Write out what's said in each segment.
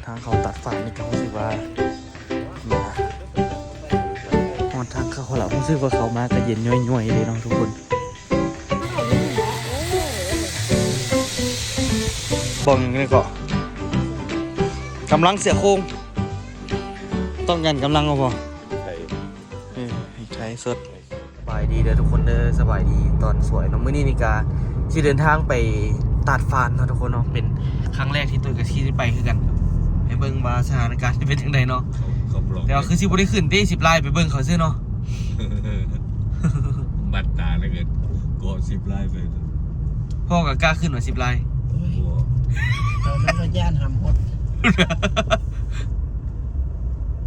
ທາງເຂົ້າຕາດຟານນີ້ກໍຮູ້ສຶກວ່າ ຮອດທາງເຂົ້າແລ້ວ ຮູ້ສຶກວ່າເຂົ້າມາກໍເຢັນຍ້ອຍໆເລີຍເນາະທຸກຄົນ. ເບິ່ງນີ້ກໍກຳລັງເສືອໂຄງ ຕ້ອງການກຳລັງບໍ່ພໍ? ເອີ ໄທສົດ. ສະບາຍດີເດີທຸກຄົນເດີ ສະບາຍດີຕອນສວຍເນາະ. ມື້ນີ້ນີ້ກະຊິເດີນທາງໄປຕາດຟານເນາະທຸກຄົນເນາະ ເປັນຄັ້ງແລກທີ່ຕຸ້ຍກະຊິໄປຄືກັນ. ໄປເບິ່ງວ່າສະຖານະການຊິເປັນຈັ່ງໃດເນາະ. ແຕ່ວ່າຄືຊິບໍ່ໄດ້ຂຶ້ນຕິຊິບລາຍ ໄປເບິ່ງເຂົາຊື່ເນາະ. ບັດຕາແລ້ວກໍເກາະຊິບລາຍໄປ. ພໍ່ກໍກ້າຂຶ້ນວ່າສິບລາຍ. ໂອ້ຍ ເຂົາມັນກໍຢ້ານຫຳຫົດ.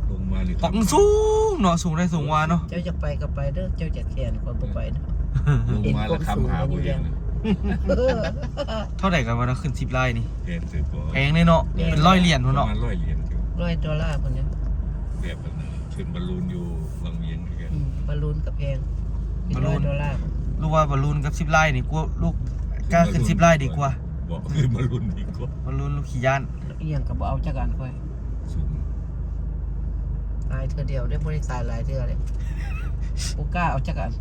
ລົງມານີ້ ປັກສູງເນາະ ສູງໄດ້ສູງວ່າເນາະ. ເຈົ້າຢາກໄປກໍໄປເດີ ເຈົ້າຢາກແຂນຂ້ອຍບໍ່ໄປເດີ. ລົງມາແລ້ວຄຳຫາບໍ່ເຫັນ. ເອີ ເທົ່າໃດກັນວ່າເນາະ ຂຶ້ນສິບລາຍນີ້? ແພງເຕີບບໍ່? ແພງເດ້ເນາະ. ແມ່ນ ເປັນຮ້ອຍຫຼຽນພຸ້ນເນາະ. ປະມານຮ້ອຍຫຼຽນ. ຮ້ອຍໂດລາພຸ້ນເດ້. ແບບອັນນັ້ນ ຂຶ້ນບາລູນຢູ່ວັງວຽງຄືກັນ. ອືມ ບາລູນກໍແພງ ເປັນຮ້ອຍໂດລາ. ລູກວ່າບາລູນກັບສິບລາຍນີ້ ກວ່າລູກກ້າຂຶ້ນສິບລາຍດີກວ່າ. ບໍ່ ຄືບາລູນດີກວ່າ. ບາລູນລູກຂີ້ຢ້ານ. ອີ່ຫຍັງກໍບໍ່ເອົາຈັກອັນຂ້ອຍ. ສູງ. ຕາຍເທື່ອດຽວເດ້ ບໍ່ໄດ້ຕາຍຫຼາຍເທື່ອເດ້. ບໍ່ກ້າເອົາຈັກອັນ.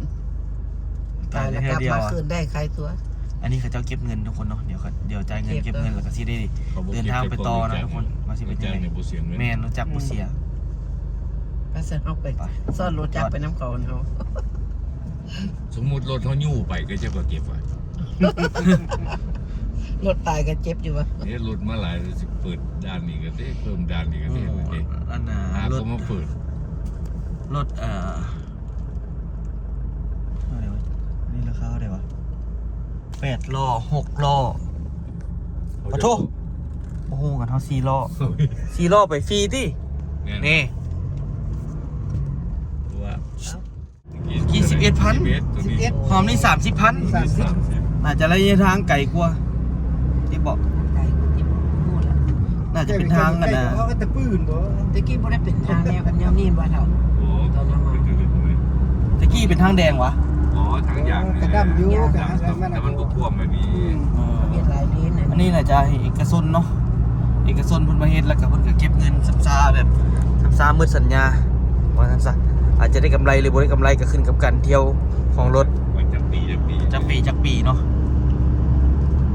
ຕາຍແລ້ວກັບມາຄືນໄດ້ ຂາຍຕົວ. ອັນນີ້ເຂົາເຈົ້າເກັບເງິນທຸກຄົນເນາະ. ດຽວ ດຽວຈ່າຍເງິນ ເກັບເງິນ ແລ້ວກໍຊິໄດ້ເດີນທາງໄປຕໍ່ນະທຸກຄົນ ວ່າຊິເປັນຈັ່ງໃດ. ແມ່ນ ລົດຈັກບໍ່ເສຍ. ອືມ ໄປຊັ້ນ ເຮົາໄປ ໄປ ຊ້ອນລົດຈັກໄປນຳເຂົາເຮົາ. ສົມມຸດລົດເຮົາຍູ້ໄປ ເຂົາເຈົ້າກໍເກັບໄວ້. ລົດຕາຍກໍເຈັບຢູ່ວະ. ເອີ ລົດມາຫຼາຍ ຊິເປີດດ່ານນີ້ກໍເດ້ ເພີ່ມດ່ານນີ້ກໍເດ້. ໂອ້ ອັນນ່າ ຫາ ລົດ ກໍມາເປີດ ລົດ ເອີ ເທົ່າໃດວະ? ນີ້ລາຄາເທົ່າໃດວະ? ແປດລໍ້ ຫົກລໍ້. ໂອ້ ປະໂທ ບໍ່ຮູ້ກັນເຮົາ ສີ່ລໍ້. ສີ່ລໍ້ໄປຟຣີຕິ. ແມ່ນ ນີ້ ວ່າ ກີ້ສິບເອັດພັນ ສິບເອັດ ຫອມນີ້ສາມສິບພັນ. ສາມສິບ ໜ້າຈະໄລຍະທາງໄກກວ່າຕິເບາະ. ໄກກວ່າຕິເບາະ ບໍ່ຮູ້ລະ. ໜ້າຈະເປັນທາງອັນນ່າ ແຕ່ກີ້ບໍ່ໄດ້ເປັນທາງແນວ ແນວນີ້ບໍ່ເຖົ້າ. ຕອນເຮົາມາ ແຕ່ກີ້ເປັນທາງແດງຫວາ? ອໍ ທາງຢາງ ກະດຳຢູ່ ກະດຳ ແຕ່ມັນບໍ່ຖ້ວມແບບນີ້. ເອີ ເຮັດຫຼາຍເລນ. ອັນນີ້ໜ້າຈະເອກະຊົນເນາະ ເອກະຊົນເພິ່ນມາເຮັດ ແລ້ວກໍເພິ່ນກໍເກັບເງິນຊຳຊາ ແບບຊຳຊາໝົດສັນຍາ ວ່າຊັ້ນຊະ. ອາດຈະໄດ້ກຳໄລ ຫຼື ບໍ່ໄດ້ກຳໄລ ກໍຂຶ້ນກັບການທ່ຽວຂອງລົດ ວ່າຈັກປີ ຈັກປີ ຈັກປີ ຈັກປີເນາະ.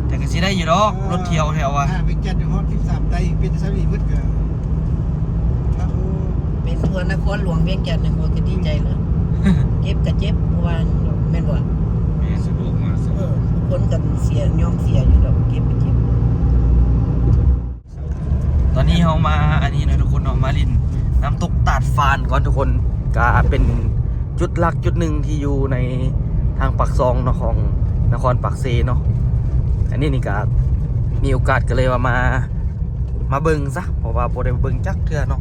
ແຕ່ກໍຊິໄດ້ຢູ່ດອກ ເອີ ລົດທ່ຽວແຖວວ່າ ຫາວຽງຈັນຮອດສິບສາມໃຕ້ ເປັນຊຳນີ້ໝົດກໍ ໂອ້ ເປັນທົ່ວນະຄອນຫຼວງວຽງຈັນນີ້ ຂ້ອຍກໍດີໃຈແລ້ວ. ເຈັບກໍເຈັບ ບໍ່ວ່າແມ່ນບໍ່? ແມ່ນ ສະດວກມາກ. ເອີ ຄົນກໍເສຍ ຍອມເສຍຢູ່ດອກ ເຈັບກໍເຈັບ. ຕອນນີ້ເຮົາມາອັນນີ້ນະທຸກຄົນເນາະ ມາຫຼິ້ນນ້ຳຕົກຕາດຟານກ່ອນທຸກຄົນ. ກະເປັນຈຸດຫຼັກຈຸດໜຶ່ງທີ່ຢູ່ໃນທາງປາກຊ່ອງເນາະ ຂອງນະຄອນປາກເຊເນາະ. ອັນນີ້ນີ້ກະມີໂອກາດກໍເລີຍວ່າມາ ມາເບິ່ງຊະ ເພາະວ່າບໍ່ໄດ້ເບິ່ງຈັກເທື່ອເນາະ.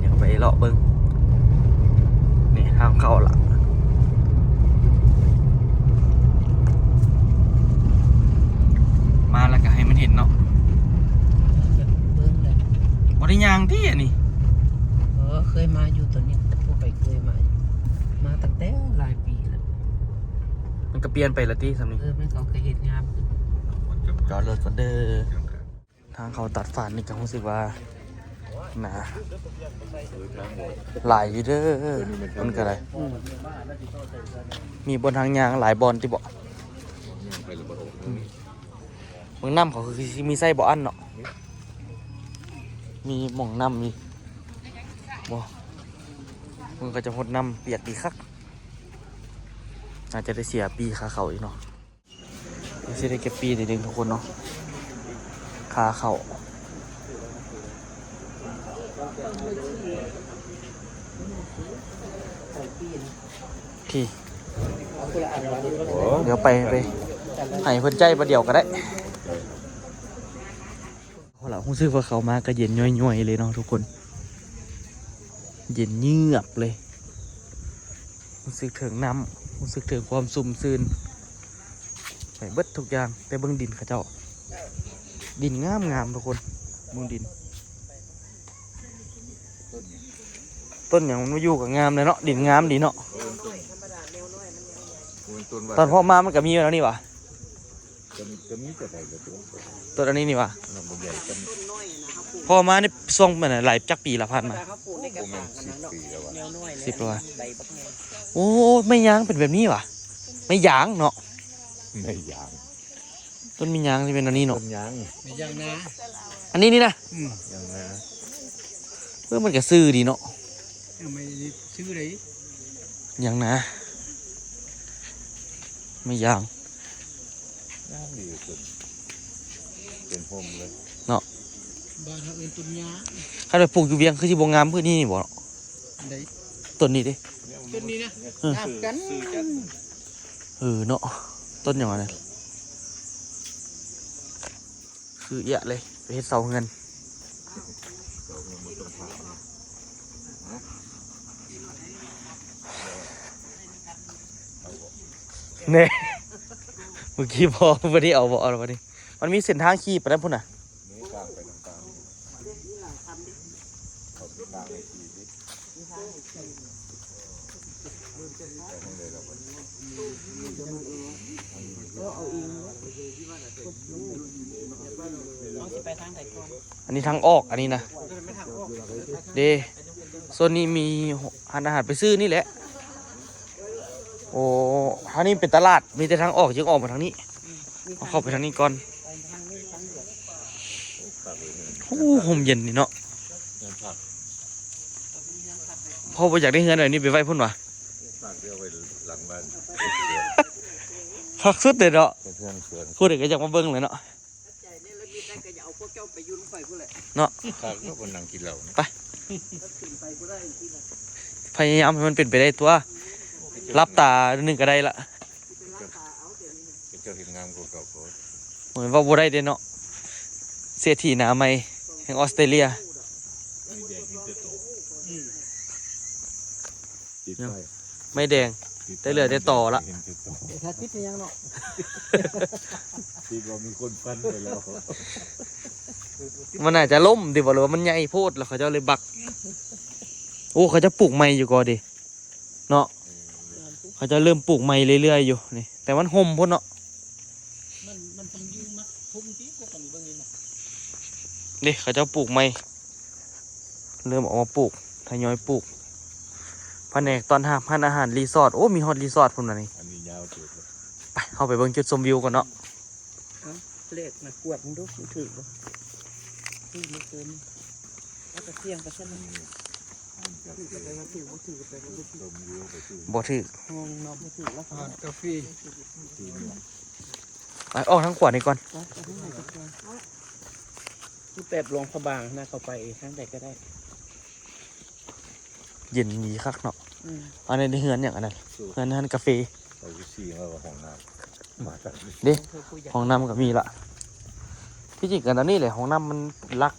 ດຽວໄປເລາະເບິ່ງ ນີ້ທາງເຂົ້າລະ ມາແລ້ວກໍໃຫ້ມັນເຫັນເນາະ. ເບິ່ງເລີຍ ບໍ່ໄດ້ຍ່າງຕິອັນນີ້? ເອີ ເຄີຍມາຢູ່ ຕອນນີ້ບໍ່ໄປເຄີຍມາ ມາຕັ້ງແຕ່ຫຼາຍປີແລ້ວ. ມັນກໍປ່ຽນໄປລະຕິ ສ່ຳນີ້. ເອີ ມັນກໍເຮັດງາມຂຶ້ນ. ຈອດລົດກ່ອນເດີ. ທາງເຂົ້າຕາດຟານນີ້ກໍຮູ້ສຶກວ່າໜາ ຫຼາຍຢູ່ເດີ ມັນກໍໄດ້ ມີບ່ອນທາງຍ່າງຫຼາຍບ່ອນຕິເບາະ. ເບິ່ງນ້ຳເຂົາຄືຊິມີໃຊ້ບໍ່ອັນເນາະ ມີໝ່ອງນ້ຳມີບໍ່ ເບິ່ງເຂົາເຈົ້າຫົດນ້ຳປຽກດີຄັກ. ອາດຈະໄດ້ເສຍຟຣີຄ່າເຂົ້າອີກເນາະ. ຊິໄດ້ເກັບຟຣີໜ້ອຍໜຶ່ງທຸກຄົນເນາະ ຄ່າເຂົ້າ. ທີ່ ດຽວໄປ ໄປໃຫ້ເພິ່ນຈ່າຍບາດດຽວກໍໄດ້. ເອົາລະ ຮູ້ສຶກວ່າເຂົ້າມາກໍເຢັນຍ້ອຍໆເລີຍເນາະທຸກຄົນ ເຢັນເຍືອບເລີຍ. ຮູ້ສຶກເຖິງນ້ຳ ຮູ້ສຶກເຖິງຄວາມຊຸ່ມຊື່ນ ໄປເບິດທຸກຢ່າງ. ແຕ່ເບິ່ງດິນເຂົາເຈົ້າ ດິນງາມໆທຸກຄົນ ເບິ່ງດິນ. ຕົ້ນຫຍັງມັນມາຢູ່ກໍງາມເລີຍເນາະ ດິນງາມດີເນາະ. ຕອນເພາະມາມັນກໍມີແນວນີ້ຫວາ? ກໍມີ ກໍມີແຕ່ໃດລະຕົວະ ຕົ້ນອັນນີ້ນີ້ຫວາ? ເນາະ ບໍ່ໃຫຍ່ສ່ຳ ພໍມາໃນຊ່ວງນັ້ນນະ ຫຼາຍຈັກປີລະຜ່ານມາ? ໂອ້ ບໍ່ແມ່ນສິບປີແລ້ວຫວາ? ສິບແລ້ວຫວາ? ໂອ້ ໄມ້ຍາງເປັນແບບນີ້ຫວາ? ໄມ້ຢາງເນາະ ໄມ້ຢາງ ຕົ້ນໄມ້ຍາງຊິເປັນອັນນີ້ເນາະ ຕົ້ນຍາງ ໄມ້ຢາງນາ ອັນນີ້ນີ້ນະ ອືມ ຢາງນາ ເອີ ມັນກະຊື່ດີເນາະ ເອີ ໄມ້ຊື່ໃດ ຢາງນາ ໄມ້ຢາງ ງາມດີຕົ້ນ ເປັນຮົ່ມເລີຍເນາະ ບ້ານເຮົາເອີ້ນຕົ້ນຍາງ ຄັນໄປປູກຢູ່ວຽງຄືຊິບໍ່ງາມຄືນີ້ບໍ່ເນາະ ໃດ ຕົ້ນນີ້ເດ້ ຕົ້ນນີ້ນະ ເອີ ງາມກັນ ເອີເນາະ ຕົ້ນຫຍັງວະນັ້ນ ຄືເອະເລີຍ ໄປເຮັດເສົາເຮືອນ ແນ່ ເມື່ອກີ້ພໍບໍ່ໄດ້ເອົາ ບໍ່ເອົາແລ້ວບັດນີ້ ມັນມີເສັ້ນທາງຂີ່ໄປນຳພຸ້ນນະ ເຮົາຊິໄປທາງໃດກ່ອນ? ອັນນີ້ທາງອອກ ອັນນີ້ນະ ເດ້ ໂຊນນີ້ມີຮ້ານອາຫານ ໄປຊື້ນີ້ແຫຼະ ໂອ້ ທາງນີ້ເປັນຕະຫຼາດ ມີແຕ່ທາງອອກຈຶ່ງອອກມາທາງນີ້ ເຮົາເຂົ້າໄປທາງນີ້ກ່ອນ ໂອ້ ຮົ່ມເຢັນນີ້ເນາະ ພໍ່ບໍ່ຢາກໄດ້ເຮືອນແບບນີ້ໄປໄວ້ພຸ້ນຫວາ? ຝາກເອົາໄວ້ຫຼັງບ້ານ ຄັກສຸດເລີຍເນາະ ເປັນເຮືອນສວນ ຜູ້ໃດກໍຢາກມາເບິ່ງແຫຼະເນາະ ເນາະ ຄັກເນາະ ຄົນນັ່ງກິນເຫຼົ້າ ໄປ ພະຍາຍາມໃຫ້ມັນເປັນໄປໄດ້ຕົວະ ຫຼັບຕາໜຶ່ງກໍໄດ້ລະ ເຈົ້າເຮັດງາມກວ່າເກົ່າໂພດ ໂອ້ຍ ເວົ້າບໍ່ໄດ້ເດ້ເນາະ ເສດຖີໜ້າໃໝ່ແຫ່ງອອສເຕຣເລຍ ຕິດໄຟ ໄມ້ແດງ ແຕ່ເຫຼືອແຕ່ຕໍລະ ເຫັນແຕ່ຕໍ ເຮັດແທ້ຕິດເປັນຫຍັງເນາະ ຕິດວ່າມີຄົນຟັນໄປແລ້ວ ມັນໜ້າຈະລົ້ມຕິບໍ່ ຫຼືວ່າມັນໃຫຍ່ໂພດ ແລ້ວເຂົາເຈົ້າເລີຍບັກ ໂອ້ ເຂົາເຈົ້າປູກໃໝ່ຢູ່ກໍເດ ເນາະ ເອີ ເຂົາເຈົ້າເລີ່ມປູກໃໝ່ເລື້ອຍໆຢູ່ນີ້ ແຕ່ມັນຮົ່ມໂພດເນາະ ມັນ ມັນຕ້ອງຢູ່ມັກຮົ່ມຕິ ພວກກັນເບິ່ງນີ້ນະ ເດ້ ເຂົາເຈົ້າປູກໃໝ່ ເລີ່ມເອົາມາປູກ ທະຍອຍປູກ ພະແນກຕ້ອນຮັບຮ້ານອາຫານ ຣີສອດ ໂອ້ ມີຮອດຣີສອດພຸ້ນນະນີ້ ອັນນີ້ຍາວເຕີບເລີຍ ໄປ ເຮົາໄປເບິ່ງຈຸດຊົມວິວກ່ອນເນາະ ເອົ້າ ເລກນະ ກວດມັນດູ ມັນຖືກບໍ່? ຖືກບໍ່ເກີນ ແລ້ວກໍສ່ຽງໄປຊັ້ນນະ ຖືກກໍໄປວ່າຖືກ ບໍ່ຖືກກໍໄປວ່າບໍ່ຖືກ ບໍ່ຖືກ ຫ້ອງນອນບໍ່ຖືກແລ້ວ ຮ້ານກາເຟ ໄປ ອອກທາງຂວານີ້ກ່ອນ ໄປ ໄປທາງໃດກໍໄປ ຄືແບບຫຼວງພະບາງນະ ເຂົ້າໄປທາງໃດກໍໄດ້. ເຢັນດີຄັກເນາະ ອືມ ອັນນີ້ເຮືອນຫຍັງອັນນັ້ນ ເຮືອນ ຮ້ານກາເຟ ເອົາຢູ່ສີ່ ເອົາຫ້ອງນ້ຳ ມາຕັດ ເດ້ ຫ້ອງນ້ຳກໍມີລະ ທີ່ຈິງກໍອັນນີ້ແຫຼະ ຫ້ອງນ້ຳມັນຫຼັກ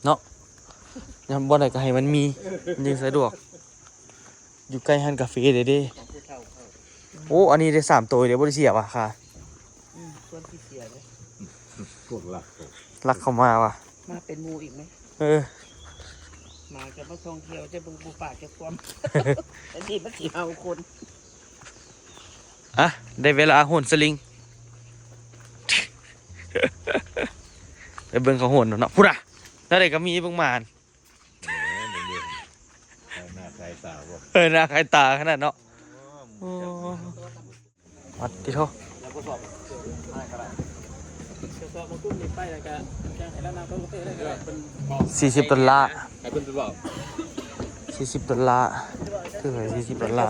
ເນາະ ຍາມບ່ອນໃດກໍໃຫ້ມັນມີ ມັນຈຶ່ງສະດວກ ຢູ່ໃກ້ຮ້ານກາເຟເດ້ ເດ້ ຂອງຜູ້ເຖົ້າເຂົາ ໂອ້ ອັນນີ້ໄດ້ສາມໂຕເດ້ ບໍ່ໄດ້ເສຍຫວາຄ່າ ອືມ ສ່ວນທີ່ເສຍເດ້ ພວກລັກ ລັກເຂົ້າມາຫວາ ມາເປັນໝູ່ອີກໄໝ? ເອີ ໝາຈະມາທ່ອງທ່ຽວ ຈະເບິ່ງປູປາຈະຄວາມ ອັນນີ້ມັນຊິເຫົ່າຄົນ ອ່ະ ໄດ້ເວລາໂຫນສະລິງ ໄປເບິ່ງເຂົາໂຫນເນາະ ພຸ້ນນະ ແນວໃດກໍມີເບິ່ງໝານ ເອີ ໜ້າຄາຍຕາບໍ່ ເອີ ໜ້າຄາຍຕາຂະໜາດເນາະ ໂອ້ ໂອ້ ວັດຕິໂທ ສີ່ສິບໂດລາ ໃຫ້ເພິ່ນໄປເວົ້າ ສີ່ສິບໂດລາ ຄືໃຫ້ສີ່ສິບໂດລາ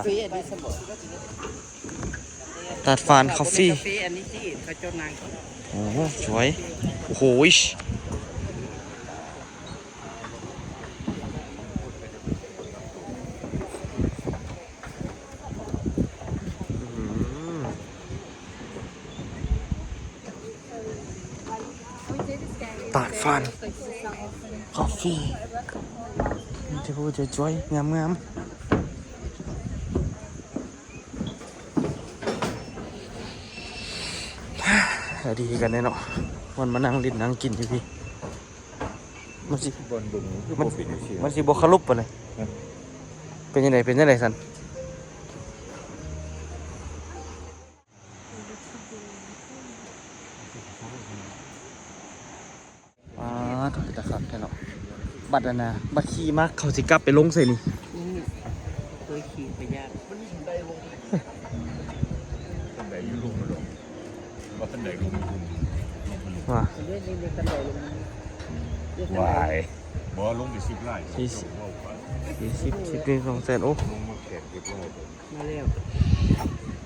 ຕັດຟານຄອບຟີ ກາເຟອັນນີ້ຊິເຂົາເຈົ້ານັ່ງ ໂອ້ໂຫ ສວຍ ໂອ້ໂຫ ຕາດຟານ ຄອບຟີ ມີແຕ່ຜູ້ສວຍໆ ງາມໆ ແລ້ວດີກັນແດ່ເນາະ ມັນມານັ່ງຫຼິ້ນນັ່ງກິນຢູ່ພີ້. ມັນຊິ ມັນຊິບໍ່ເປັນຈັ່ງຊີ້ ມັນຊິບໍ່ຄາລົບປານໃດ ຮະ ເປັນຈັ່ງໃດ ເປັນຈັ່ງໃດຊັ້ນ? ບັດອັນນະ ບັດຂີ່ມາ ເຂົາຊິກັບໄປລົງໃສນີ້? ໂອ້ຍ ເຄີຍຂີ່ໄປຍາກ. ຄັນໃດຢູ່ລົງມາລົງ ວ່າຄັນໃດລົງມາລົງມາລົງ ວ່າ ຄັນໃດລົງມາ ວາຍ ບໍ່ລົງໄປສິບໄລ່ ສີ່ສິບ ເວົ້າໄປ ສີ່ສິບ ສິບ ສອງແສນ ໂອ້ ລົງມາແຂນເກັບໄວ້ ມາແລ້ວ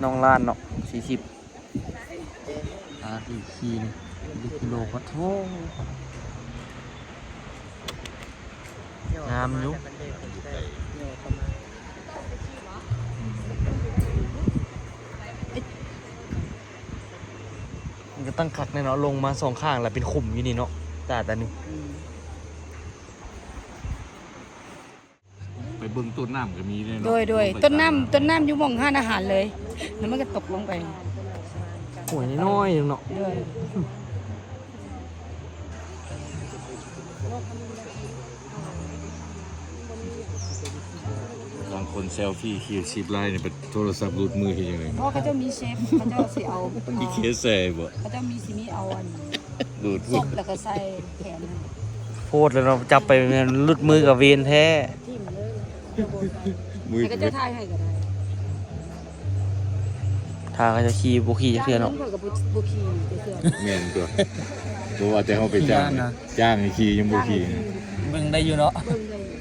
ນ້ອງລ້ານເນາະ ສີ່ສິບ ອ່າ ທີ່ຂີ່ນີ້ ເປັນກິໂລ ປະໂທ້ ງາມຢູ່ ມັນກໍຕັ້ງຄັກແນ່ເນາະ ລົງມາສອງຂ້າງ ແລ້ວເປັນຂຸມຢູ່ນີ້ເນາະ ຕາດອັນນີ້ ອືມ. ໄປເບິ່ງຕົ້ນນ້ຳກໍມີເດ້ເນາະ ໂດຍ ໂດຍ ຕົ້ນນ້ຳ ຕົ້ນນ້ຳຢູ່ໝ່ອງຮ້ານອາຫານເລີຍ ແລ້ວມັນກໍຕົກລົງໄປ ຫ້ວຍນ້ອຍໆ ໜຶ່ງເນາະ ໂດຍ ບາງຄົນເຊລຟີ່ຂີ່ຊິບໄລນີ້ ໂທລະສັບຫຼຸດມືເຮັດຈັ່ງໃດ? ເພາະເຂົາເຈົ້າມີເຊບ ເຂົາເຈົ້າຊິເອົາ ອີເຄແຊບໍ່? ເຂົາເຈົ້າມີ ຊິມີເອົາອັນ ດູດ ສົບແລ້ວກໍໃສ່ແຂນ ໂພດແລ້ວເນາະ ຈັບໄປແມ່ນຫຼຸດມືກໍເວນແທ້ ຖິ້ມເລີຍ ໃຫ້ເຂົາເຈົ້າຖ່າຍໃຫ້ກໍໄດ້ ຖ້າເຂົາເຈົ້າຂີ່ ບໍ່ຂີ່ຈັກເທື່ອເນາະ ຂ້ອຍກໍບໍ່ ບໍ່ຂີ່ຈັກເທື່ອ ແມ່ນຕົວະ ບໍ່ວ່າແຕ່ເຮົາໄປຈ້າງ ຈ້າງໃຫ້ຂີ່ຍັງບໍ່ຂີ່ ເບິ່ງໄດ້ຢູ່ເນາະ ເບິ່ງໄດ້ຢູ່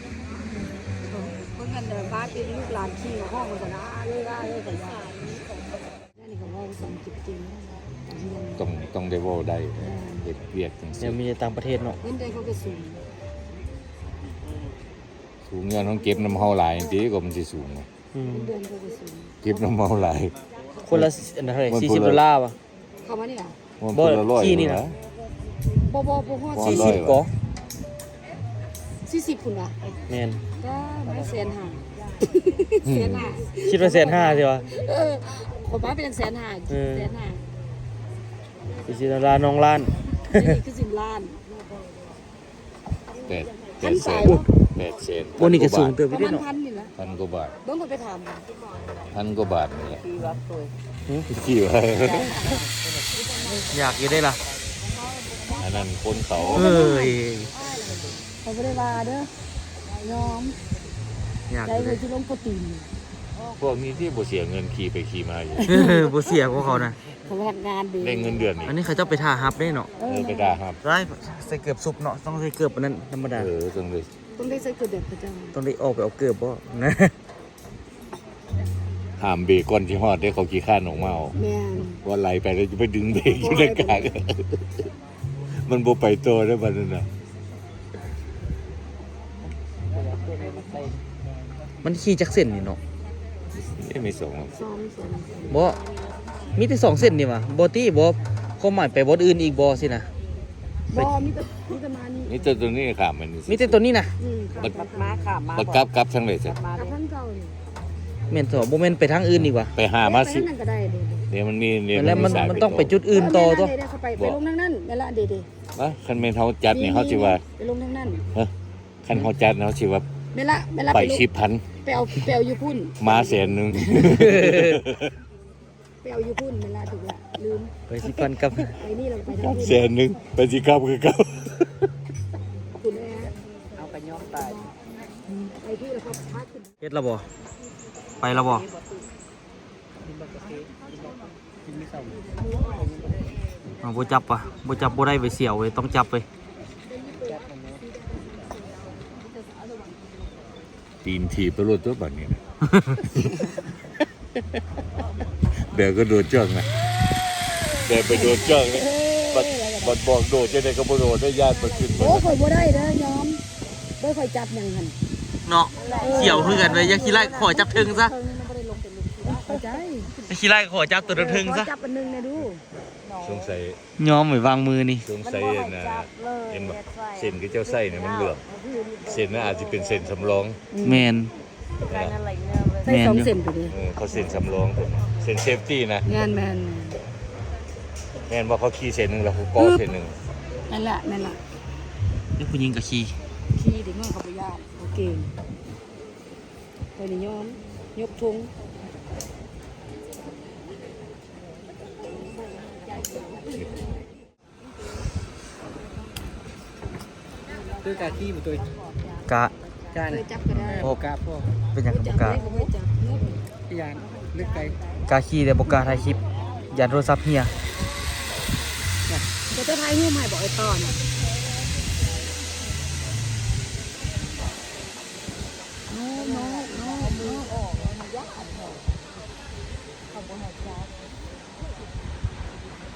ເບິ່ງກັນແຕ່ວ່າເປັນລູກຫຼານຂີ່ຂອງຫ້ອງວ່າຊັ້ນນະ ເລີຍວ່າເລີຍໄປວ່າ ອັນນີ້ກໍເວົ້າສອງຈຸດເຈັດ ຕ້ອງ ຕ້ອງໄດ້ເວົ້າໄດ້ ເຮັດວຽກຈັ່ງຊີ້ ແມ່ນ ມີຕ່າງປະເທດເນາະ ເງິນເດືອນເຂົາກໍສູງ ສູງຍ້ອນເຮົາເກັບນຳເຮົາຫຼາຍຈັ່ງຊີ້ ກໍມັນຊິສູງ ອືມ ເງິນເດືອນເຂົາກໍສູງ ເກັບນຳເຮົາຫຼາຍ ຄົນລະ ອັນນັ້ນເທົ່າໃດ ສີ່ສິບໂດລາວະ? ເຂົ້າມານີ້ຫວາ? ບໍ່ ຂີ່ນີ້ນະ ບໍ່ ບໍ່ ບໍ່ຮອດສີ່ສິບກໍ ສີ່ສິບພຸ້ນຫວາ? ແມ່ນ ກໍໄດ້ແສນຫ້າ ແສນຫ້າ ຄິດວ່າແສນຫ້າຊິຫວາ? ເອີ ຂ້ອຍວ່າເປັນແສນຫ້າ ເອີ ແສນຫ້າ ຊິລານອງລ້ານ ນີ້ຄືຊິລານ ແປດ ແປດແສນ ແປດແສນ ໂອ້ ນີ້ກໍສູງເຕີບຢູ່ເດ້ເນາະ ພັນກວ່າບາດ ເບິ່ງຂ້ອຍໄປຖາມ ພັນກວ່າບາດນີ້ແຫຼະ ທີ່ວ່າ ຢາກຢູ່ເດ້ລະ ອັນນັ້ນຄົນເຂົາ ເອີຍ ຂ້ອຍບໍ່ໄດ້ວ່າເດີ ຍອມ ຢາກຢູ່ເດ້ ໃຈຂ້ອຍຊິລົງໂປຣຕີນ ພວກນີ້ທີ່ບໍ່ເສຍເງິນຂີ່ໄປຂີ່ມາຢູ່ ບໍ່ເສຍພວກເຂົານະ ເຂົາພະນັກງານເດ້ ໄດ້ເງິນເດືອນນີ້ ອັນນີ້ເຂົາເຈົ້າໄປຖ້າຮັບເດ້ເນາະ ເອີ ໄປຖ້າຮັບ ໃສ່ເກີບຊຸບເນາະ ຕ້ອງໃສ່ເກີບອັນນັ້ນທຳມະດາ ເອີ ຕ້ອງໄດ້ ຕ້ອງໄດ້ໃສ່ເກີບແບບເຂົາເຈົ້າ ຕ້ອງໄດ້ອອກໄປເອົາເກີບບໍ່ນະ ຫ້າມເບຣກກ່ອນຊິຮອດເດ້ ເຂົາຂີ້ຄ້ານອອກມາເອົາ ແມ່ນ ວ່າໄຫຼໄປແລ້ວຈະໄປດຶງເບຣກຢູ່ໃນກາງ ມັນບໍ່ໄປຕໍ່ເດ້ບັດນັ້ນນະ ມັນຂີ່ຈັກເສັ້ນນີ້ເນາະ? ເອີ ມີສອງ ສອງ ສອງ ບໍ່ ມີແຕ່ສອງເສັ້ນນີ້ຫວາ? ບໍ່ຕິ ບໍ່ ຄວາມໝາຍໄປບ່ອນອື່ນອີກບໍ່ຊີ້ນະ? ບໍ່ ມີແຕ່ ມີແຕ່ມານີ້ ມີແຕ່ໂຕນີ້ຂ້າມໄປນີ້ ມີແຕ່ໂຕນີ້ນະ ອືມ ບັດ ບັດມາຂ້າມມາ ບັດກັບ ກັບທາງໃດຊັ້ນ? ກັບທາງເກົ່ານີ້ ແມ່ນບໍ່? ບໍ່ແມ່ນໄປທາງອື່ນອີກຫວາ? ໄປຫາມາຊິ ໄປທາງນັ້ນກໍໄດ້ເດ້ ເດ້ ມັນມີ ເດ້ ມັນ ມັນ ມັນຕ້ອງໄປຈຸດອື່ນຕໍ່ຕົວະ ແມ່ນລະ ເດ້ ເດ້ ເຂົາໄປ ໄປລົງທາງນັ້ນ ແມ່ນລະ ເດ້ ເດ້ ວ່າຄັນແມ່ນເຮົາຈັດນີ້ ເຮົາຊິວ່າ ໄປລົງທາງນັ້ນ ຮະ ຄັນເຮົາຈັດເຮົາຊິວ່າ ແມ່ນລະ ແມ່ນລະ ໄປ ໄປລົງ ສິບພັນ ໄປເອົາ ໄປເອົາຢູ່ພຸ້ນ ມາແສນໜຶ່ງ ໄປເອົາຢູ່ພຸ້ນ ແມ່ນລະ ຖືກລະ ລືມ ໄປສິບພັນກັບ ໄປນີ້ລະ ໄປທາງພຸ້ນ ແສນໜຶ່ງ ໄປຊິກັບຄືເກົ່າ ພຸ້ນແຫຼະ ເອົາກະຍອມຕາຍ ໄປພີ້ລະ ພາຂຶ້ນ ເຮັດລະບໍ່? ໄປລະບໍ່? ເອົາ ບໍ່ຈັບວະ ບໍ່ຈັບບໍ່ໄດ້ເວີຍ ສຽວເວີຍ ຕ້ອງຈັບເວີຍ ຕີນຖີບໄປໂລດຕົວະບາດນີ້ນະ ແບບກະໂດດຈ້ອງນະ ແບບໄປໂດດຈ້ອງນະ ບັດ ບັດບອກໂດດຈັ່ງໃດກະບໍ່ໂດດ ໄດ້ຢ້ານໄປຂຶ້ນ ໂອ້ ຂ້ອຍບໍ່ໄດ້ເດີ ຍອມ ບໍ່ ຂ້ອຍຈັບຫຍັງຫັ້ນ ເນາະ ສຽວຄືກັນເວີຍ ຢ່າຂີ່ໄລ່ ຂໍຈັບເທິງຊະ ເຂົ້າໃຈ ຊິໄລ່ກໍຂໍຈັບຕົວເທິງໆຊະ ຂໍຈັບອັນໜຶ່ງແດ່ດູ ສົງໄສຍອມໄວ້ວາງມືນີ້ ສົງໄສອັນນ່າ ເຫັນບໍ່ ເສັ້ນທີ່ເຈົ້າໃສ່ນີ້ມັນເຫຼືອງ ເສັ້ນນັ້ນອາດຊິເປັນເສັ້ນສຳລອງ ແມ່ນ ໃສ່ສອງເສັ້ນໂຕນີ້ ເອີ ເຂົາເສັ້ນສຳລອງ ເສັ້ນເຊຟຕີ້ນະ ແມ່ນໆໆ ແມ່ນບໍ່ ເຂົາຂີ່ເສັ້ນໜຶ່ງ ແລ້ວເຂົາກໍເສັ້ນໜຶ່ງ ແມ່ນລະ ແມ່ນລະ ເດັກຜູ້ຍິງກໍຂີ່ ຂີ່ເດັກນ້ອຍເຂົາບໍ່ຢ້ານ ເຂົາເກັ່ງ ຂ້ອຍນີ້ຍອມຍົກທຸງ ເ ກາຂີ່ບໍ່ຕົວ ກະ ການ ຈັບກໍໄດ້ ໂອ້ ກະພໍ ເປັນຫຍັງກໍບໍ່ກະ ຢ້ານເລິກໄກ ກະຂີ່ແຕ່ບໍ່ກະຖ່າຍຄລິບ ຢ້ານໂທລະສັບເຮຍ ເຈົ້າຖ່າຍຮູບໃຫ້ບໍ່ ໄອ້ຕອນ ໂນ ໂນ ໂນ ໂນ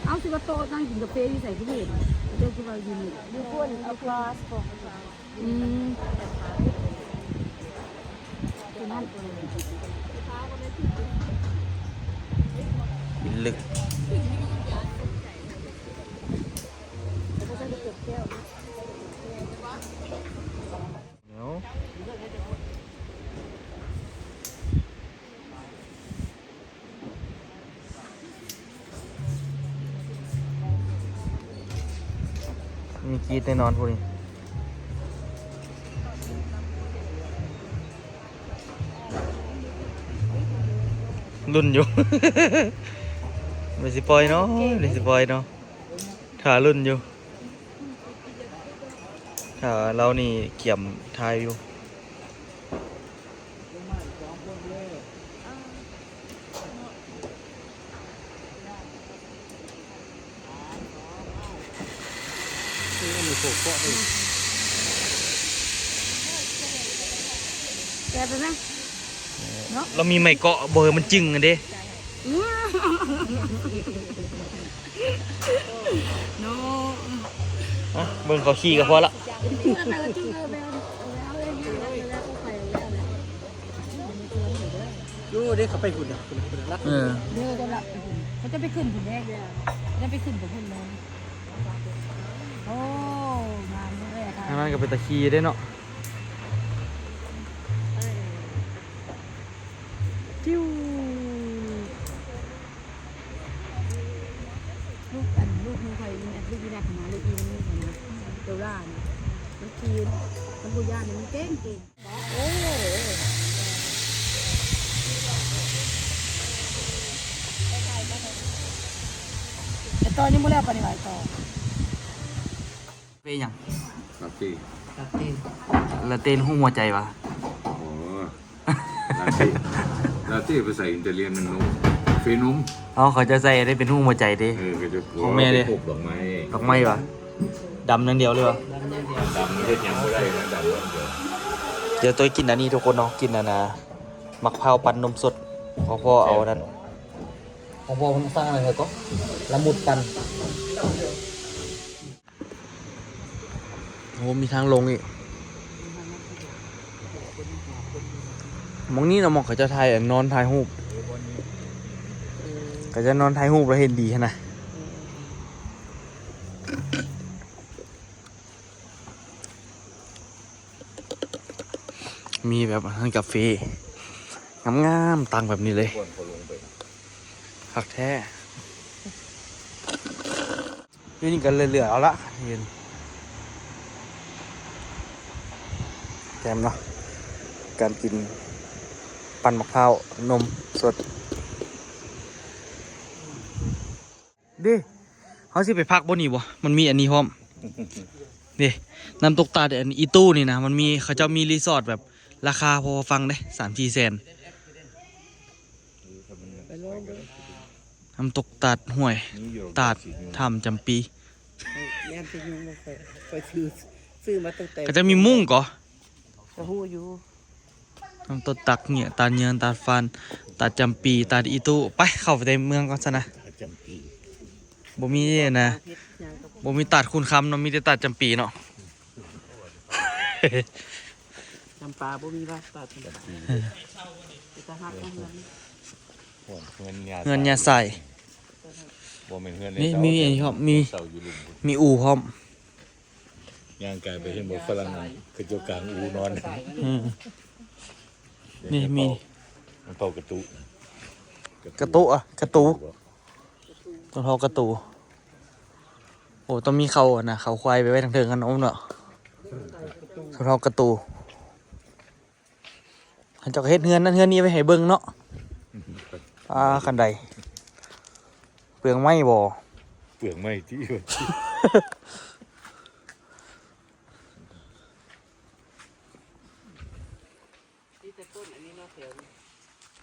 ເອົາ ຊິວ່າໂຕະນັ່ງກິນກາເຟຢູ່ໃສຄືບໍ່ເຫັນ ເຈົ້າຄືວ່າຢູ່ນີ້ ຢູ່ພຸ້ນ across ພຸ້ນ ອືມ ຢູ່ນັ້ນ ກິນເລິກ ດຽວ ມີກຣີດແນ່ນອນຜູ້ນີ້ ລຸ້ນຢູ່ ແມ່ນຊິປ່ອຍເນາະ ແມ່ນຊິປ່ອຍເນາະ ຖ້າລຸ້ນຢູ່ ຖ້າລາວນີ້ກຽມຖ່າຍຢູ່. ແກະໄປແມ່ ເນາະ ລາວມີໄມ້ເກາະບໍ່ໃຫ້ມັນຈຶ້ງຫັ້ນເດ້ ເນາະ ອ່ະ ເບິ່ງເຂົາຂີ່ກໍພໍລະ ຢູ່ເດ້ ເຂົາໄປພຸ້ນນະ ເອີ ເດີ ເຂົາຈະໄປຂຶ້ນພຸ້ນເດ້ ຈະໄປຂຶ້ນໄປພຸ້ນເລີຍ ໂອ້ ງາມເລີຍ ທາງນັ້ນກໍເປັນຕາຂີ່ເດ້ເນາະ ຕິວ ລູກ ອັນ ລູກຂອງຂ້ອຍນີ້ ອັນ ລູກອີ່ນັດຫັ້ນນະ ລູກອີ່ນັດຫັ້ນນະ ໂດລານະ ມັນຂີ່ ມັນບໍ່ຢ້ານ ມັນເກັ່ງໆ ໂອ້ ໄອ້ຕໍ່ຍັງບໍ່ແລ້ວປານນີ້ຫວາ ໄອ້ຕໍ່. ເຟຫຍັງ? ລາເຕ້ ລາເຕ້ ລາເຕ້ຮູບຫົວໃຈຫວາ? ອໍ ລາເຕ້ ລາເຕ້ພາສາອິຕາລຽນແມ່ນນົມ ເຟນົມ ເອົາ ເຂົາເຈົ້າໃສ່ໄດ້ເປັນຮູບຫົວໃຈເດ້ ເອີ ຂອງແມ່ເດ້ ດອກໄມ້ ດອກໄມ້ຫວາ? ດຳຢ່າງດຽວເລີຍຫວາ? ດຳຢ່າງດຽວ ດຳເຮັດຫຍັງບໍ່ໄດ້ນະ ດຳຢ່າງດຽວ ດຽວໂຕຍກິນອັນນີ້ທຸກຄົນເນາະ ກິນອັນນ່າ ໝາກພ້າວປັ່ນນົມສົດ ຂອງພໍ່ເອົານັ້ນ ຂອງພໍ່ເພິ່ນສັ່ງອັນນັ້ນກໍ ລະມຸດປັ່ນ. ໂອ້ ມີທາງລົງອີກ ໝ່ອງນີ້ນະ ໝ່ອງເຂົາເຈົ້າຖ່າຍ ອັນ ນອນຖ່າຍຮູບ ເຂົາເຈົ້ານອນຖ່າຍຮູບແລ້ວເຫັນດີຫັ້ນນະ ມີແບບຮ້ານກາເຟງາມໆ ຕັ້ງແບບນີ້ເລີຍ ຄັກແທ້. ຢູ່ນີ້ກໍເຫຼືອໆ ເອົາລະ ເຫັນແຈ່ມເນາະ ການກິນ ປັ່ນໝາກພ້າວນົມສົດ ເດ້ ເຮົາຊິໄປພັກບ່ອນນີ້ບໍ່? ມັນມີອັນນີ້ພ້ອມ ເດ້ ນ້ຳຕົກຕາດ ອັນອີຕູ້ນີ້ນະ ມັນມີ ເຂົາເຈົ້າມີຣີສອດແບບລາຄາພໍຟັງເດ້ ສາມສີ່ແສນ ໄປລອງເບິ່ງ ນ້ຳຕົກຕາດຫ້ວຍຕາດ ຖ້ຳຈຳປີ ແມ່ນຊິຍຸງບໍ່? ຂ້ອຍ ຂ້ອຍຊື້ ຊື້ມາຕັ້ງແຕ່ ເຂົາເຈົ້າມີມຸ້ງກໍ ກໍຮູ້ຢູ່ ນ້ຳຕົກຕາດເຫຍື້ອ ຕາດເຫຍື້ອ ຕາດຟານ ຕາດຈຳປີ ຕາດອີຕູ້ ໄປ ເຂົ້າໄປໃນເມືອງກ່ອນຊັ້ນນະ ຕາດຈຳປີ ບໍ່ມີນະ ບໍ່ມີຕາດຄູນຄຳເນາະ ມີແຕ່ຕາດຈຳປີເນາະ ຈຳປາບໍ່ມີວ່າ ຕາດຈຳປີ ເປັນຕາຮັກເນາະ ເຮືອນ ເຮືອນຍາ ເຮືອນຍາໄຊ ບໍ່ແມ່ນເຮືອນ ມີ ມີອັນນີ້ພ້ອມ ມີ ເຊົ່າຢູ່ລຸ່ມພຸ້ນ ມີອູ່ພ້ອມ ຍ່າງກາຍໄປເຫັນບໍ່ຝຣັ່ງ ເຂົາເຈົ້າກາງອູ່ນອນ ອືມ ນີ້ມີ ມັນເຝົ້າກະຕຸ ກະຕຸ ອະ ກະຕູ ຕ້ອງເຝົ້າກະຕູ ໂອ້ ຕ້ອງມີເຂົ້າ ອັນນະ ເຂົ້າຄວາຍໄປໄວ້ທາງເທິງຫັ້ນເນາະ ເນາະ ຕ້ອງເຝົ້າກະຕູ. ເຂົາເຈົ້າກໍເຮັດເຮືອນນັ້ນເຮືອນນີ້ໄວ້ໃຫ້ເບິ່ງເນາະ ອ່າ ຄັນໃດ ເປືອງໄມ້ບໍ່? ເປືອງໄມ້ຕິ ວ່າຕິ ໂ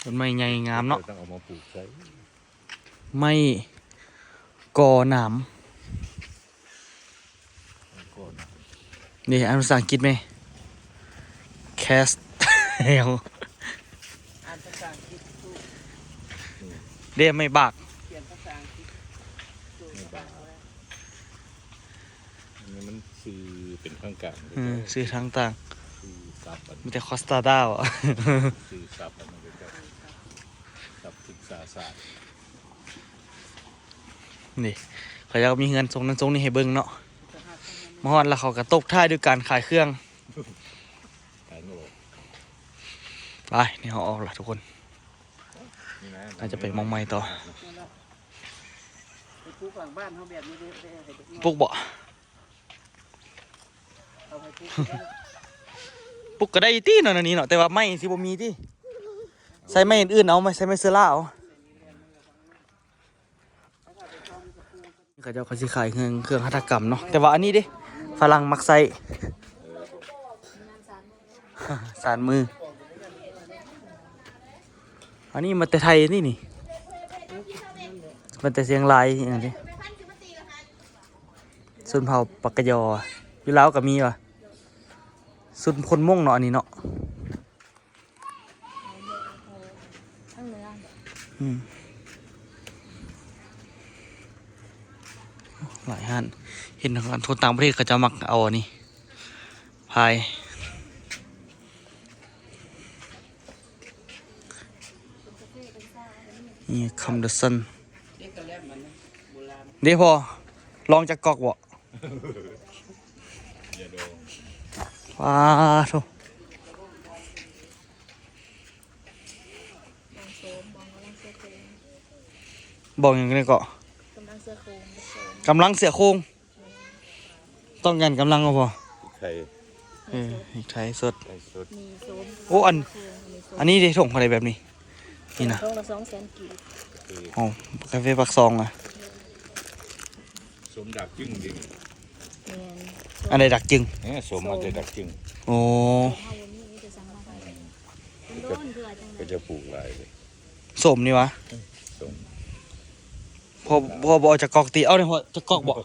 ຕົ້ນໄມ້ໃຫຍ່ງາມເນາະ ຕ້ອງເອົາມາປູກໃສ່ ໄມ້ກໍໜາມ ໄມ້ກໍໜາມ ນີ້ ອ່ານພາສາອັງກິດແມ? ແຄສ ອ່ານພາສາອັງກິດ ເດ້ ໄມ້ບາກ ຂຽນພາສາອັງກິດ ໄມ້ບາກ. ອັນນີ້ມັນຊື່ເປັນທາງການ ເອີ ຊື່ທາງຕ່າງ ຊື່ສັບ ມີແຕ່ຄອສຕາດາ ຊື່ສັບ ອັນນັ້ນເປັນສັບສຶກສາສາດ ນີ້ ເຂົາເຈົ້າມີເຮືອນຊົງນັ້ນຊົງນີ້ໃຫ້ເບິ່ງເນາະ ມາຮອດແລ້ວເຂົາກໍຕົບທ້າຍດ້ວຍການຂາຍເຄື່ອງ ຂາຍບໍ່ອອກ ໄປ ນີ້ເຮົາອອກລະທຸກຄົນ ນີ້ນະ ອາດຈະໄປໝ່ອງໃໝ່ຕໍ່ ໄປປູກຫຼັງບ້ານເຮົາແບບນີ້ເດ້ ໄປໃຫ້ເດັກນ້ອຍ ປູກບໍ່? ເອົາໄປປູກ ປູກກໍໄດ້ຕິເນາະ ແນວນີ້ເນາະ ແຕ່ວ່າໄມ້ຊິບໍ່ມີຕິ ໃຊ້ໄມ້ອື່ນໆເອົາ ໄມ້ ໃຊ້ໄມ້ເຊື້ອລາເອົາ. ເຂົາເຈົ້າກໍຊິຂາຍເຄື່ອງ ເຄື່ອງຫັດຖະກຳເນາະ ແຕ່ວ່າອັນນີ້ເດ້ ຝຣັ່ງມັກໃຊ້ ສານມື ອັນນີ້ມາແຕ່ໄທນີ້ນີ້ ມາແຕ່ຊຽງລາຍອີ່ຫຍັງນີ້ ຊົນເຜົ່າປາກກະຍໍ ຢູ່ລາວກໍມີວ່າ ຊົນຄົນມົ້ງເນາະ ອັນນີ້ເນາະ ທາງເໜືອ ອືມ ຫຼາຍຮ້ານ ເຫັນທາງ ຄົນຕ່າງປະເທດເຂົາເຈົ້າມັກເອົາອັນນີ້ ພາຍ ນີ້ຄຳເດຊັນ ເດ້ພໍ່ ລອງຈັກກອກບໍ່? ວ້າໂທ້ ບອງຫຍັງນີ້ເກາະ? ກຳລັງເສືອໂຄ່ງ ກຳລັງເສືອໂຄ່ງ ຕ້ອງການກຳລັງບໍ່ພໍ? ໄທ ເອີ ພຣິກໄທສົດ ໄທສົດ ໂອ້ ອັນ ອັນນີ້ເດ້ ຖົງເທົ່າໃດແບບນີ້? ນີ້ນະ ຖົງລະສອງແສນກີບ ໂອ້ ກາເຟປາກຊ່ອງອະ ສົ້ມດາກຈຶງເດ້ ແມ່ນ ອັນໃດດາກຈຶງ? ເອີ ສົ້ມມາແຕ່ດາກຈຶງ ໂອ້ ເຮົາບໍ່ມີ ມີແຕ່ສັ່ງມາໄທ ເຂົາເຈົ້າປູກຫຼາຍເດ້ ສົ້ມນີ້ຫວາ? ເອີ ສົ້ມ ພໍ່ ພໍ່ບໍ່ເອົາຈັກກອກຕິ ເອົານີ້ພໍ່ ຈັກກອກບໍ່?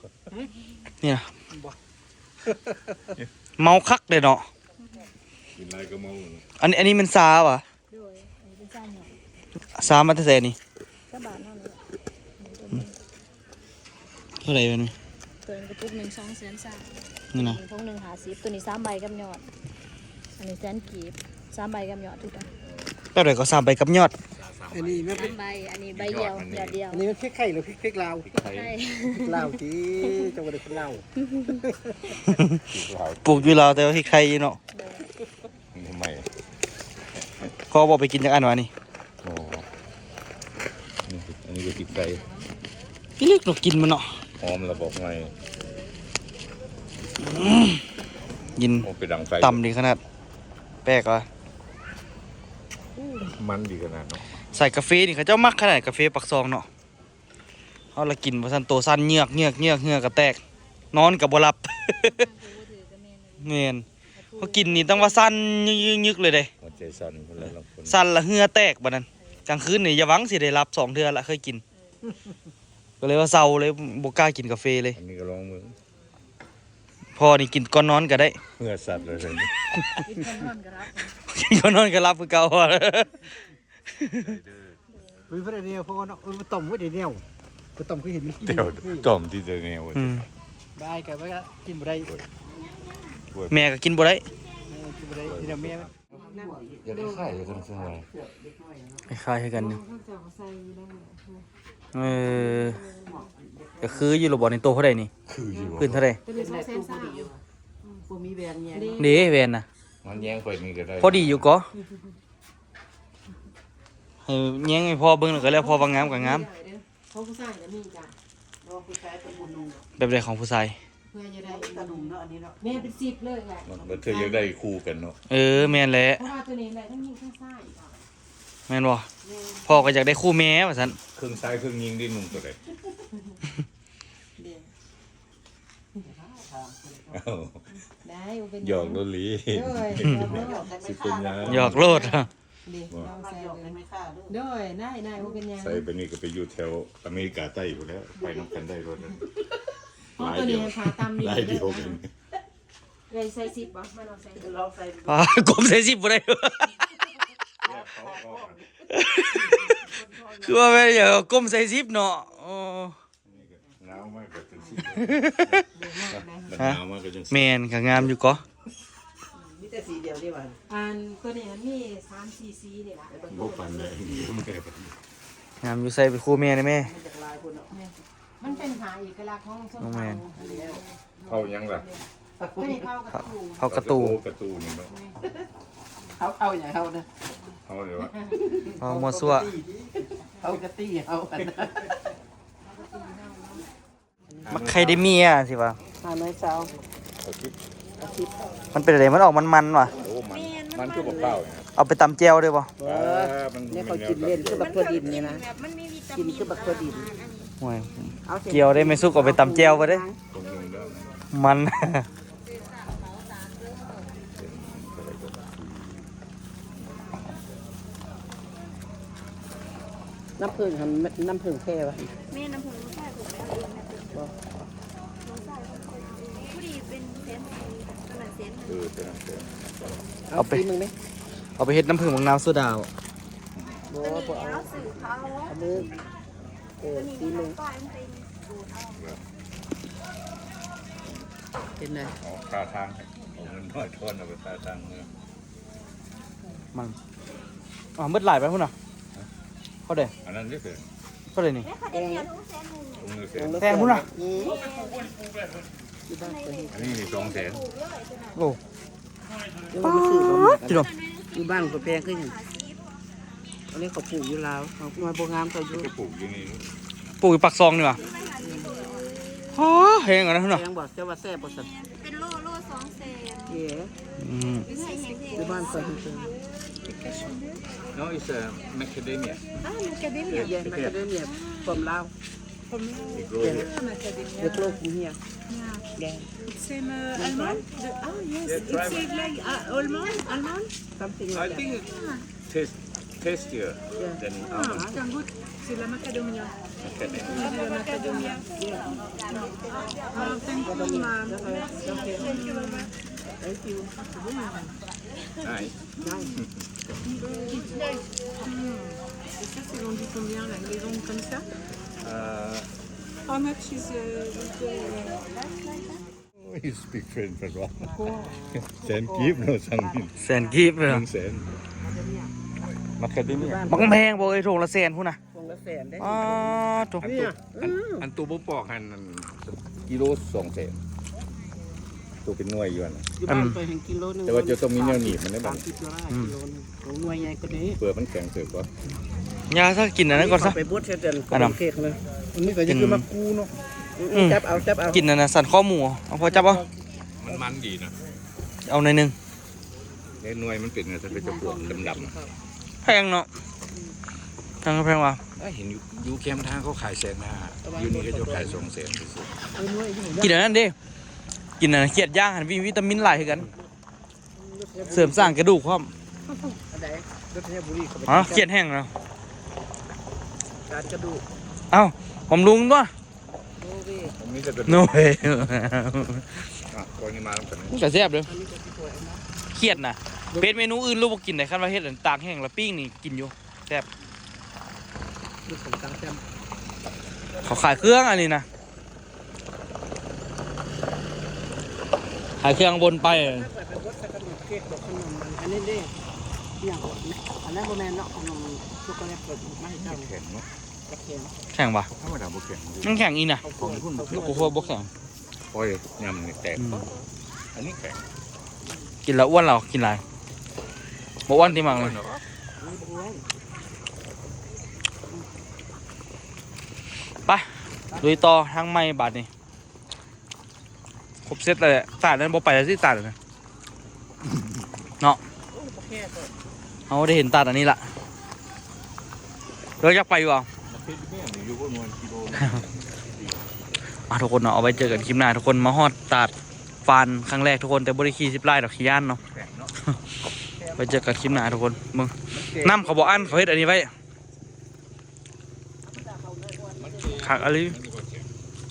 ນີ້ນະ ບໍ່ ເມົາຄັກເດ້ເນາະ ກິນຫຼາຍກໍເມົາ ອັນ ອັນນີ້ແມ່ນຊາຫວາ? ໂດຍ ອັນນີ້ເປັນຊາຫຍັງ? ຊາມາແຕ່ໃສນີ້? ຊາບ້ານເຮົານີ້ແຫຼະ ເທົ່າໃດບັດນີ້? ຕົວນີ້ກະປຸກໜຶ່ງສອງແສນຊາວ ນີ້ນະ ນີ້ຖົງໜຶ່ງຫ້າສິບ ຕົວນີ້ສາມໃບກັບຍອດ ອັນນີ້ແສນກີບ ສາມໃບກັບຍອດຄືກັນ ແບບໃດກໍສາມໃບກັບຍອດ? ອັນນີ້ມັນເປັນ ສາມໃບ ອັນນີ້ໃບດຽວ ຍອດດຽວ ອັນນີ້ມັນພຣິກໄທຫຼືພຣິກ ພຣິກລາວ? ພຣິກໄທ ພຣິກລາວຕິ ເຈົ້າບໍ່ໄດ້ຄົນລາວ ພຣິກລາວ ປູກຢູ່ລາວ ແຕ່ວ່າພຣິກໄທຢູ່ເນາະ ໂດຍ ໃໝ່ ພໍ່ບໍ່ໄປກິນຈັກອັນຫວານີ້? ອໍ ອັນນີ້ກໍຕິດໃຈ ອີ່ເລັກເນາະ ກິນມັນເນາະ ຫອມລະບອກໃໝ່ ກິນ ໂອ້ ເປັນດັງໄຟ ຕຳດີຂະໜາດ ແປກວ່າ ມັນດີຂະໜາດເນາະ ໃສ່ກາເຟນີ້ເຂົາເຈົ້າມັກຂະໜາດ ກາເຟປາກຊ່ອງເນາະ ເຮົາລະກິນບໍ່ທັນໂຕສັ່ນເງືອກໆ ເຫື່ອກະແຕກ ນອນກະບໍ່ຫຼັບ ແມ່ນ ເຮົາກິນນີ້ຕ້ອງວ່າສັ່ນຍຶກໆໆເລີຍເດ້ ຫົວໃຈສັ່ນພຸ້ນແຫຼະ ສັ່ນລະເຫື່ອແຕກບາດນັ້ນ ກາງຄືນນີ້ຢ່າຫວັງຊິໄດ້ຫຼັບສອງເທື່ອລະ ເຄີຍກິນ ກໍເລີຍວ່າເຊົາເລີຍ ບໍ່ກ້າກິນກາເຟເລີຍ ອັນນີ້ກໍລອງເບິ່ງ ພໍ່ນີ້ກິນກ່ອນນອນກໍໄດ້ ເຫື່ອສັດເລີຍ ກິນກ່ອນນອນກໍຫຼັບ ກິນກ່ອນນອນກໍຫຼັບຄືເກົ່າ ເອີຍ ບໍ່ໄດ້ແນວ ເພາະວ່າເນາະ ເອີຍ ບໍ່ຕ້ອມ ບໍ່ໄດ້ແນວ ບໍ່ຕ້ອມຄືເຫັນມັນກິນ ແຕ່ວ່າຕ້ອມທີ່ໄດ້ແນວ ອືມ ບາຍກໍວ່າກິນບໍ່ໄດ້ ແມ່ກໍກິນບໍ່ໄດ້ ເອີ ກິນບໍ່ໄດ້ ກິນແຕ່ແມ່ມັນ ຢາກໄດ້ຄ້າຍໆກັນຄືຫວາ ຄ້າຍໆຄືກັນຢູ່ ເອີ ກໍຄືຢູ່ລະບໍ ໃນໂຕເທົ່າໃດນີ້? ຄືຢູ່ ຂຶ້ນເທົ່າໃດ? ຕົວນີ້ສອງແສນຊາວ ບໍ່ມີແຫວນແຍງ ເດ້ແຫວນນະ ມັນແຍງໄປນີ້ກໍໄດ້ ພໍດີຢູ່ກໍ ໃຫ້ແຍງໃຫ້ພໍ່ເບິ່ງແລ້ວກໍແລ້ວ ພໍ່ວ່າງາມກໍງາມ ຂອງຜູ້ຊາຍກໍມີຈ້ະ ບໍ່ ຜູ້ຊາຍເພິ່ນບໍ່ນຸ່ງດອກ ແບບໃດຂອງຜູ້ຊາຍ? ເພື່ອຈະໄດ້ ຕະໜຸ່ມເນາະ ອັນນີ້ເນາະ ແມ່ນເປັນສິບເລີຍ ມັນ ມັນຄືຢາກໄດ້ຄູ່ກັນເນາະ ເອີ ແມ່ນແຫຼະ ເພາະວ່າຕົວນີ້ໄດ້ທັງຍິງທັງຊາຍ ແມ່ນບໍ່? ແມ່ນ ພໍ່ກໍຢາກໄດ້ຄູ່ແມ່ວ່າຊັ້ນ ເຄິ່ງຊາຍເຄິ່ງຍິງໄດ້ນຸ່ງຕົວໃດ? ເດ້ ໄດ້ ບໍ່ເປັນຫຍັງ ຫຍອກໂລດຫຼີ ໂດຍ ຊິເປັນຫຍັງ ຫຍອກໂລດ ເດ້ ລອງໃສ່ເບິ່ງ. ໂດຍ ໄດ້ໆ ບໍ່ເປັນຫຍັງ. ໃສ່ໄປນີ້ກໍໄປຢູ່ແຖວອາເມລິກາໃຕ້ພຸ້ນແຫຼະ ໄປນຳກັນໄດ້ໂລດ. ເພາະຕົວນີ້ໃຫ້ຜ້າຕ່ຳຢູ່ ລາຍດຽວກັນ. ເອີຍ ໃສ່ສິບບໍ່? ມາລອງໃສ່ ລອງໃສ່ ອ່າ ກົ້ມໃສ່ສິບບໍ່ໄດ້. ຄືວ່າແມ່ນຫຍັງ ກົ້ມໃສ່ສິບເນາະ. ໂອ້ ໜາວມາກກໍຈັ່ງຊີ້ ໜາວມາກກໍຈັ່ງຊີ້. ແມ່ນ ກໍງາມຢູ່ກໍ ມີແຕ່ສີດຽວເດ້ວ່າ. ອັນ ຕົວນີ້ມັນມີສາມສີ່ສີນີ້ລະ. ບໍ່ປານໃດ ງາມຢູ່. ໃສ່ໄປຄູ່ແມ່ໄດ້ແມ່. ມັນຈະຫຼາຍຄົນເນາະ. ແມ່ນ ມັນເປັນຜ້າເອກະລັກຂອງຊົນເຜົ່າ. ແມ່ນ ເຜົ່າຫຍັງລະ? ຕົວນີ້ເຜົ່າກະຕູ ເຜົ່າກະຕູ ໂອ້ ກະຕູນີ້ເນາະ. ເຮົາ ເຮົາຫຍັງເຮົານະ? ເຮົາເດວະ ເຮົາມົ້ວຊັ້ວ ເຮົາກະຕີເຮົາຫັ້ນນະ. ໝາກໄຄເດເມຍຊິວ່າ ຫ້າໜ່ວຍຊາວ ເອົາສິບ ເອົາສິບ. ມັນເປັນໃດ? ມັນອອກມັນໆຫວາ? ໂອ້ ມັນ ມັນຄືບັກພ້າວນີ້. ເອົາໄປຕຳແຈ່ວໄດ້ບໍ່? ເອີ ມັນ ແນວເຂົາກິນເລ່ນຄືບັກຖົ່ວດິນນີ້ນະ ມັນມີວິຕາມິນ ກິນຄືບັກຖົ່ວດິນ. ໂອ້ຍ ເອົາເສັ້ນ ກ່ຽວໄດ້ແມ່ສຸກ ເອົາໄປຕຳແຈ່ວບໍ່ເດ້? ມັນ ນ້ຳເຜິ້ງຫັ້ນ ນ້ຳເຜິ້ງແທ້ຫວາ? ແມ່ນ ນ້ຳເຜິ້ງລູກຊາຍເພິ່ນເອົາເອງນະ. ບໍ່ ລູກຊາຍເພິ່ນເຮັດເອງ. ຜູ້ດີເປັນແສນສີ່ ຕົວນັ້ນແສນຫ້າ. ເອີ ຕົວນັ້ນແສນ. ເອົາໄປ ເອົາໄປເຮັດນ້ຳເຜິ້ງບັກນາວໂຊດາບໍ? ບໍ່ ບໍ່ເອົາ ເຮົາຊື້ເຂົາ ເອົາມື ເອີ ຕີມື. ເປັນໄງ? ເອົາຄ່າທາງ ເອົາເງິນຮ້ອຍທອນ ເອົາໄປຄ່າທາງເມືອງ. ມັນ ອ້າວ ເບິດຫຼາຍໄປພຸ້ນນະ. ເທົ່າໃດ? ອັນນັ້ນເດ້ ເທົ່າໃດນີ້? ແພງ ແພງພຸ້ນນະ. ຢູ່ບ້ານເພິ່ນ ອັນນີ້ນີ້ສອງແສນ. ໂອ້ ປາດ ພີ່ນ້ອງ ຢູ່ບ້ານກໍແພງຄືຫຍັງ. ອັນນີ້ເຂົາປູກຢູ່ລາວ ເອົາໜ່ວຍບໍ່ງາມເຂົາຢູ່ ເຂົາປູກຢູ່ນີ້ ປູກຢູ່ປາກຊ່ອງນີ້ຫວາ? ອໍ ແພງອັນນັ້ນນະ. ແພງບໍ່? ເຈົ້າວ່າແຊບບໍ່ຊັ້ນ? ເປັນໂລ ໂລສອງແສນ. ເອີ ອືມ ຢູ່ບ້ານເຂົາ. No, it's a macadamia. Ah, macadamia. Yeah, macadamia from Laos. From Laos. They grow here. Ah, macadamia. They grow from here. Yeah. Yeah. It's same, uh, almond? The, oh, yes. It's same like, uh, almond, almond? Something like that. I think it's taste, tastier than almond. Ah, it's good. C'est la macadamia. Macadamia. C'est la macadamia. Yeah. Ah, thank you, ma'am. Merci. Thank you very much. Thank you. Nice. Nice. Et ça, c'est vendu combien, là, les longues comme ça? Euh. How much is, uh, with the... You speak French ເພິ່ນວ່າ ແສນກີບເນາະ. ແສນກີບເນາະ. ໜຶ່ງແສນ. ມັກແຄດເດເມຍ ບັກແພງບໍ່ເອີຍ ຖົງລະແສນພຸ້ນນະ. ຖົງລະແສນເດ້. ອໍ ໂທ້ ອັນໂຕ ອັນ ອັນໂຕບໍ່ປອກຫັ້ນ ອັນກິໂລສອງແສນ ໂຕເປັນໜ່ວຍຢູ່ຫັ້ນນະ. ຢູ່ບ້ານຂ້ອຍຫັ້ນກິໂລໜຶ່ງ ແຕ່ວ່າເຈົ້າຕ້ອງມີແນວໜີບມັນໄດ້ບັດນີ້ ສາມສິບກວ່າກິໂລໜຶ່ງ. ໂອ້ ໜ່ວຍໃຫຍ່ກວ່ານີ້ ເປືອກມັນແຂງເຕີບກວ່າ. ຍ່າຊະ ກິນອັນນັ້ນກ່ອນຊະ ໄປບົດໃສ່ອັນ ອັນນັ້ນ ເຄ້ກນະ. ອັນນີ້ກໍຍັງຄືໝາກກູເນາະ. ອືມ ຈັບເອົາ ຈັບເອົາ. ກິນອັນນັ້ນ ສັນຄໍໝູ ເອົາ ພໍຈັບເອົາ. ມັນມັນດີນະ ເອົາໜ້ອຍໜຶ່ງ. ໃນໜ່ວຍມັນເປັນຫຍັງ ເຂົາເຈົ້າປວກດຳໆ. ແພງເນາະ. ແພງ ແພງຫວາ? ເອີ ເຫັນຢູ່ ຢູ່ແຄມທາງເຂົາຂາຍແສນຫ້າ ຢູ່ນີ້ເຂົາເຈົ້າຂາຍສອງແສນຊື່ໆ. ກິນອັນນັ້ນເດ້ ກິນອັນຂຽດຍ່າງຫັ້ນ ມີວິຕາມິນຫຼາຍຄືກັນ ເສີມສ້າງກະດູກພ້ອມ. ຮະ ຂຽດແຫ້ງເນາະ ການກະດູກ. ເອົ້າ ບຳລຸງຕົວະ. ໂນເວ ມີແຕ່ກະດູກ ໂນເວ. ອ່ະ ຕົວນີ້ມານຳກັນ ມັນກະແຊບເດີ້ ອັນນີ້ກະຊິປ່ອຍເອົາມາ. ຂຽດນະ ເປັນເມນູອື່ນລູກບໍ່ກິນໄດ໋ ຄັນວ່າເຮັດອັນຕາກແຫ້ງລະປີ້ງນີ້ກິນຢູ່ ແຊບ. ລູກຂອງຕາແຊມ ເຂົາຂາຍເຄື່ອງອັນນີ້ນະ ຂາຍເຄື່ອງວົນໄປ. ໄປບົດໃສ່ຂະໜົມເຄ້ກ ຂະໜົມອັນ ອັນນີ້ເດ້ ອີຫຍັງ ອັນນັ້ນບໍ່ແມ່ນເນາະ ຂະໜົມຊັອກໂກແລັດ ເພິ່ນມາໃຫ້ເຈົ້າ. ແຂງເນາະ ແຂງ ແຂງຫວາ? ທຳມະດາບໍ່ແຂງ ມັນແຂງອີ່ນະ ຂອງຍີ່ປຸ່ນບໍ່ແຂງ ບໍ່ແຂງ. ໂອ້ຍ ຍຳນີ້ແຕກ ອືມ ອັນນີ້ແຂງ. ກິນແລ້ວອ້ວນແລ້ວ ກິນຫຼາຍ ບໍ່ອ້ວນຕິມັກ. ໄປ ລຸຍຕໍ່ທາງໃໝ່ບາດນີ້. ຄົບເຊັດແລ້ວແຫຼະ ຕາດນັ້ນບໍ່ໄປແລ້ວຊິ ຕາດນັ້ນນະ ເນາະ. ເຮົາໄດ້ເຫັນຕາດອັນນີ້ລະ ເລີຍຢາກໄປຢູ່ບໍ່? ອ່ະ ທຸກຄົນເນາະ ເອົາໄວ້ເຈີກັນຄລິບໜ້າ ທຸກຄົນ. ມາຮອດຕາດຟານຄັ້ງແລກ ທຸກຄົນ ແຕ່ບໍ່ໄດ້ຂີ່ຊິບລາຍດອກ ຂີ້ຢ້ານເນາະ. ໄວ້ເຈີກັນຄລິບໜ້າທຸກຄົນ. ເບິ່ງ ນ້ຳເຂົາບໍ່ອັ້ນ ເຂົາເຮັດອັນນີ້ໄວ້ ຄັກອີ່ຫຼີ.